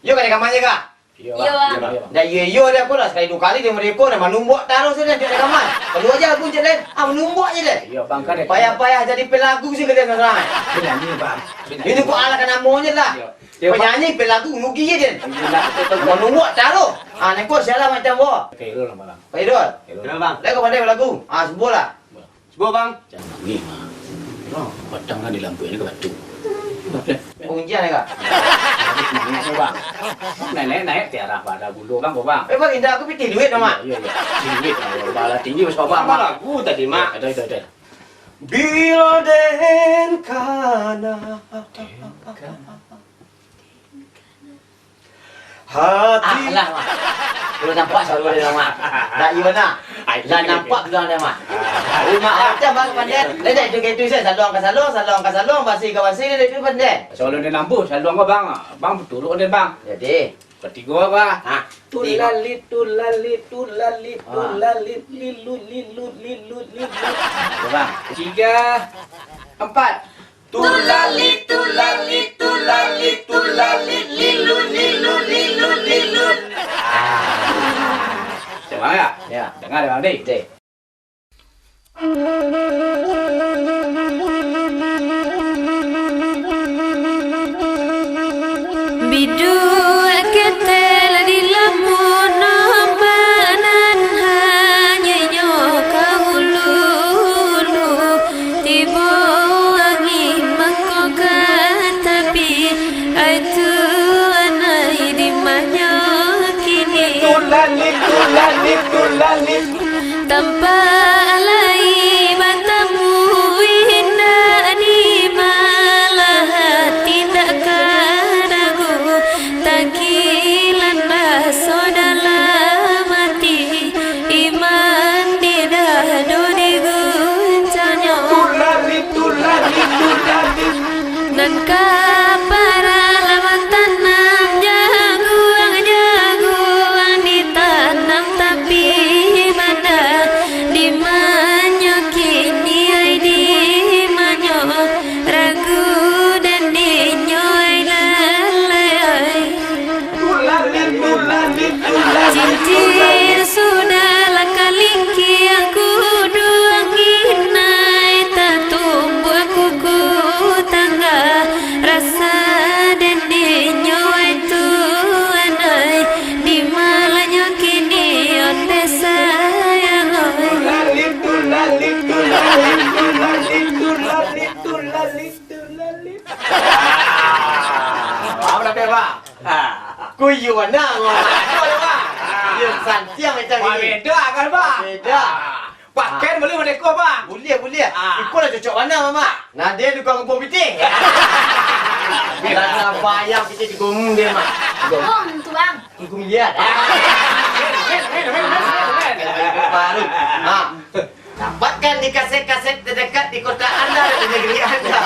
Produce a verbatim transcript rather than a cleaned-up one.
Yo, ka rekaman je, Kak? Iyo, Bang. Iyo, Bang. Iyo, Bang. Dah iyo-iyo deh, aku lah sakali duo kali dek mereka, dah manumbuak taruih se deh, dek rekaman. Kalua aja lagu cek lain, ah, manumbuak je deh. Iyo, Bang, kan. Payah-payah jadi pelagu se kalian sekarang. Penyanyi, Bang. Itu kok alah ka namonyo lah. Iyo. Iyo, Bang. Penyanyi, pelagu, rugi je deh. Iyo, Bang. Manumbuak taruih. Ah, neko salah macam bo. Oke, lu lah, Bang. Pak Irul. Iyo, Bang. Lai kau pandai balagu? Ah, subuah lah. Subuah, Bang. Jangan nangih, Mak. Padang lah di lampu ini ka batu. Pengujian ya, Kak? Habis nangih tu, Bang. Naik, naik, naik, tiarah pada gulu, Bang, kau, Bang. Eh, Bang, indak aku pitih duit, Mak. Iyo, iyo, iyo. Pitih duit, Bang. Bala tinggi, Mas, Bang. Apa lagu tadi, Mak? Ada, ada, ada. Bila den kana. Den kana. Hati. Ah, lah, Mak. Kalau nampak suara dia, Mak. Dah, iya bana. Ai, lah, nampak bilang dia, Mak. Ah. Oh, Mak, macam Bang pandai. Dia dah itu, itu saja. Saluang ka saluang, saluang ka saluang, basi ka basi, dia itu pandai. Soalnya dia nambuh, saluang ka Bang. Bang, betul dia, Bang. Jadi? Ketiga, Bang. Ha, ketiga. Tulalit, tulalit, tulalit, ah, tulalit, lilut, lilut, lilut, lilut. Bang. Tiga, empat. Tulalit, tulalit, tulalit, tulalit, lilut, lilut, lilut, lilut. Ah. Dengar ya? Ya. Dengar, dengar, deh. Deh. Biduak ketek di lamun ombak nan hanyo inyo ka ulu-ulu. Tibo angin mangko ka tapi, ai tuanai di ma nyo kini. Tulalit, tulalit, tulalit. Tampak lai batamu, indak di malah hati indak ka ragu. Takilan raso dalam ati, iman di dado diguncangnyo. Tulalit, tulalit, tulalit. Nan ka paralaman tanam jaguang-jaguang ditanam, tapi banda di ma nyo kini ai, di ma nyo ragu dan dinyo ai lalai ai. Cincin sudah lah kalingkiang, kuduang inai tatumbuak kuku tangga. Rasa den dinyo ai tuan ai, di malah nyo kini ondeh sayang ai. Tulalit, tulalit, tulalit, tulalit, tulalit, tulalit, tulalit. Ah, apa dah, Bang? Ah. Kuyu bana, Bang. Aduh, Bang. Yo santiang macam ni. Beda kan, Bang? Beda. Ah. Pakai boleh boneka, Bang? Boleh, boleh. Ah. Iko lah cocok bana, Mamak. Nah, dia tukang kumpul pitih. Lah, kenapa ayam pitih digomong dia, Mak? Bang, tu, Bang. Kuku miliar. Ah. Baru. Ah. Dapatkan di kaset-kaset terdekat di kota anda dan di negeri anda.